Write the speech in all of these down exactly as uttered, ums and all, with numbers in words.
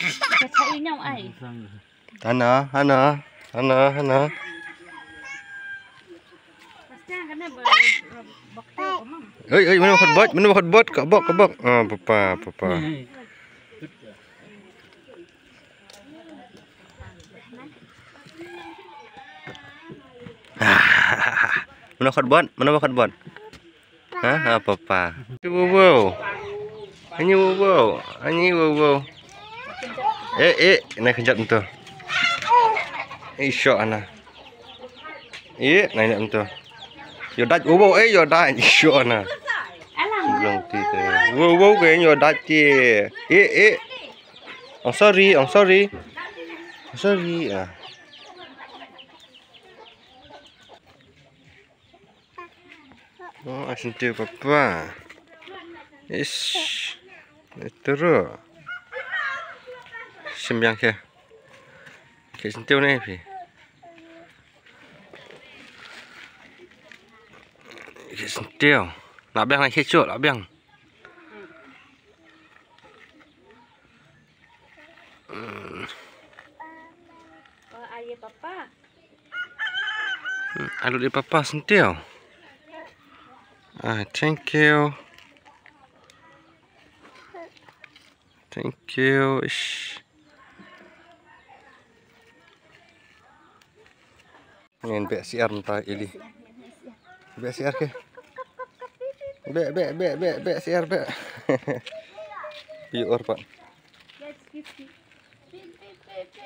Ka cha i nyam ai. Hana, hana, hana, hana. Pasti ang kena ber-, ber-, bakti ko, Mam. Oi, oi, mana bakhat bot, mana bakhat bot, ka bok, ka bok. Ah, papa, papa. Mana bakhat bot, mana bakhat bot. Ha, ha, papa. Wow, wow. Ani wow, wow. Ani wow, wow. Eh, eh, na kejap tu. Eh, syok ana. Eh, na ini tu. Yo dait, wow, wow, eh, yo dait, syok ana. Belum ti tu. Wow, wow, ke yo dait ti. Eh, eh. Oh, sorry, oh, sorry. Oh, sorry. Ah. Oh, ai syntiew papa. Ish. Itu ro. Symbiang ke. Ke syntiew ne phi. Ke syntiew. Lah biang, lah ke syntiew, lah biang. Hmm. Oh, aye papa. Hmm, alu di papa syntiew. Ah, thank you. Thank you. Ish. Ngin beh siar mynta ili. Beh siar ke. Beh, beh, beh, beh, beh siar beh. Pi or pat.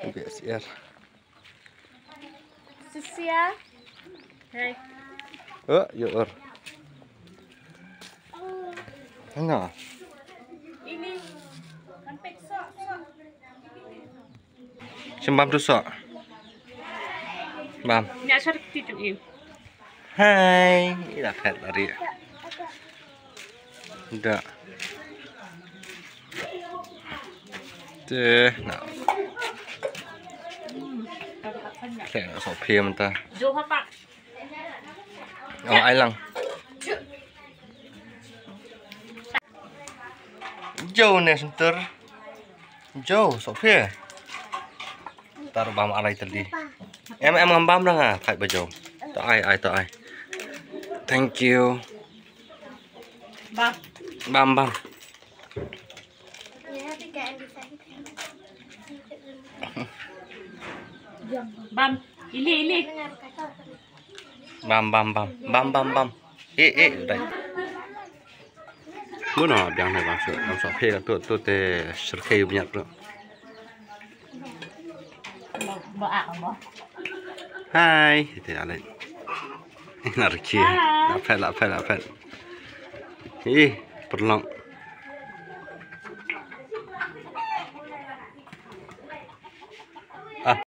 Beh siar. Susia. Hey. Oh, yo or. Hana. Ini. Hampir sok, sok. Sembam tu sok. Bam. Nya sar ti tu iu. Hai, ila phet lari. Da. Te, na. Khleh na sok phi mynta. Jo ha pak. Oh, ai lang. Jo ne center. Jo, sok phi. Tar bam alai tadi. Em, em, ngam bam lang ah, thait ba jo. To ai, ai, to ai. Thank you. Bam. Bam, bam. Bam. Ili, ili. Bam, bam, bam. Bam, bam, bam. Eh, eh, dai. Buno biang ne bam su, bam su phe tu, tu te serkei u bnyat tu. Hai, te alai. Narki. Hai. Lapet, lapet, lapet. Ih, perlong.